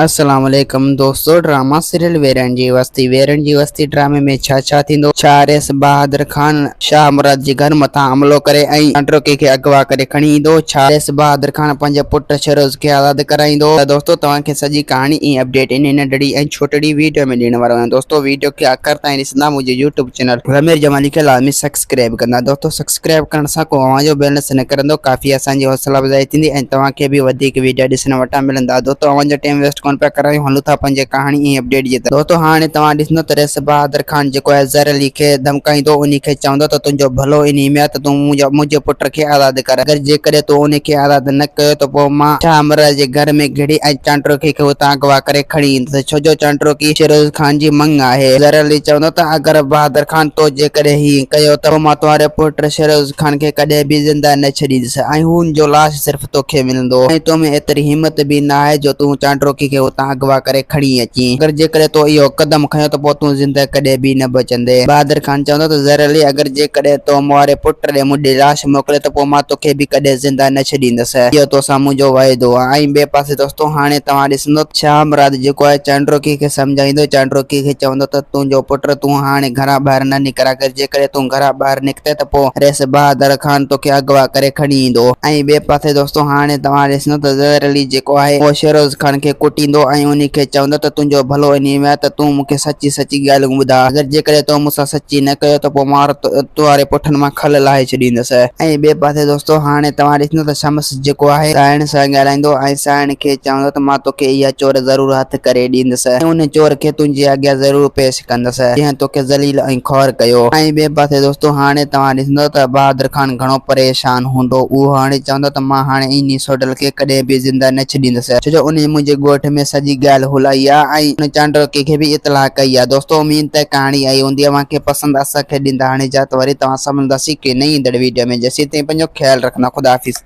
السلام عليڪم دوستو ڊراما سيريل ويرن جي وستي ويرن جي وستي ڊرامي ۾ ڇا ڇا ٿيندو ڇا ريس بهادر خان شاهه مراد جي گهر مٿان حملو ڪري ۽ چانڊروڪي کي اغوا ڪري کڻي ايندو ڇا ريس بهادر خان پنهنجي پٽ شهروز کي آزاد ڪرائيندو ته دوستو توهان کي سڄي ڪهاڻي ۽ اپڊيٽ ان ننڍڙي ۽ ڇوٽڙي ويڊيو ۾ ڏيڻ وارو آهيان دوستو ويڊيو کي آخر تائين ڏسندا منهنجي يوٽيوب چينل ضمير جمالي کي لازمي سبسڪرائب ڪندا دوستو سبسڪرائب ڪرڻ سان ڪو اوهان جو بيلنس نه ڪرندو ڪافي اسان جي حوصلا افزائي ٿيندي ۽ توهان کي به وڌيڪ ويڊيا ڏسڻ وٽان ملندا دوستو اوهان جو ٽيم ويسٽ ڪونه پيا ڪرايون هلون ٿا پنهنجي ڪهاڻي ۽ اپڊيٽ جي طرف دوستو هاڻي توهان ڏسندو ته رئيس بهادر خان جيڪو آهي زر علي کي ڌمڪائيندو انهي کي چوندو ته تنهنجو ڀلو انهي ۾ آهي ته تون منهنجي پٽ کي آزاد ڪر اگر جيڪڏهن تو انهي کي آزاد نه ڪيو ته پوء مان شاهه مراد جي گهر ۾ گهڙي ۽ چانڊروڪي کي اتان اغوا ڪري کڻي ايندس ڇو جو چانڊروڪي شيروز خان جي مڱ آهي. زر علي چوندو ته اگر بهادر خان تو جيڪڏهن هيئن ڪيو ته پوء مان تنهنجي پٽ شيروز خان کي ڪڏهن به زنده نه ڇڏيندس ۽ هن جو لاش صرف توکي ملندو ۽ تو ۾ ايتري همت به نه آهي جو تون چانڊروڪي کي اتان اغوا ڪري کڻي اچين. اگر جيڪڏهن تو اهو قدم کنيو ته پوء تون زنده ڪڏهن به نه بچندين. بهادر خان چوندو ته زر علي اگر جيڪڏهن تو مون واري پٽ ڏي منهنجي لاش موڪلي ته پوء مان توکي به ڪڏهن زنده نه ڇڏيندس. اهو توسان منهنجو واعدو آهي ۽ ٻئي پاسي دوستو هاڻي توهان ڏسندو ته شاهه مراد جيڪو آهي چانڊروڪي کي سمجهائيندو، چانڊروڪي کي چوندو ته تنهنجو پٽ تون هاڻي گهران ٻاهر نه نڪر اگر جيڪڏهن تون گهران ٻاهر نڪتين ته پوء رئيس بهادر خان توکي اغوا ڪري کڻي ايندو. ۽ ٻئي پاسي دوستو هاڻي توهان ڏسندو ته زهر علي جيڪو آهي اهو شهروز خان کي ڪٽيندو ۽ انهي کي چوندو ته تنهنجو ڀلو انهي ۾ آهي ته تون مون کي سچي سچي ڳالهيون ٻڌاء اگر جيڪڏهن تو مون سان سچي نه ڪيو ته پوء مان تنهنجي پٺن مان کل لاهي ڇڏيندس. ۽ ٻئي پاسي دوستو هاڻي توهان ڏسندو ته شمس جيڪو آهي سائڻ سان ڳالهائيندو ۽ سائڻ کي چوندو ته مان توکي اها چور ضرور هٿ ڪري ڏيندس ۽ ان چور کي تنهنجي اڳيان ضرور پيش ڪندس جنهن توکي ذليل ۽ خوار ڪيو. ۽ ٻئي پاسي دوستو هاڻي توهان ڏسندو ته بهادر خان گهڻو پريشان هوندو اهو هاڻي چوندو ته مان هاڻي انهي سوڍل کي ڪڏهن به زنده نه ڇڏيندس ڇو جو انهي منهنجي ڳوٺ ۾ سڄي ڳالهه هلائي آ ۽ ان چانڊوڪي کي به اطلاع ڪئي آ دوستو اميد ته ڪهاڻي آئي هوندي اوهان کي پسند اسان کي ڏيندا هاڻي اجازت وري توهان سان ملنداسين ڪنهن نئين ايندڙ ويڊيو ۾ جيسين تائين پنهنجو خيال رکندا خدا حافظ.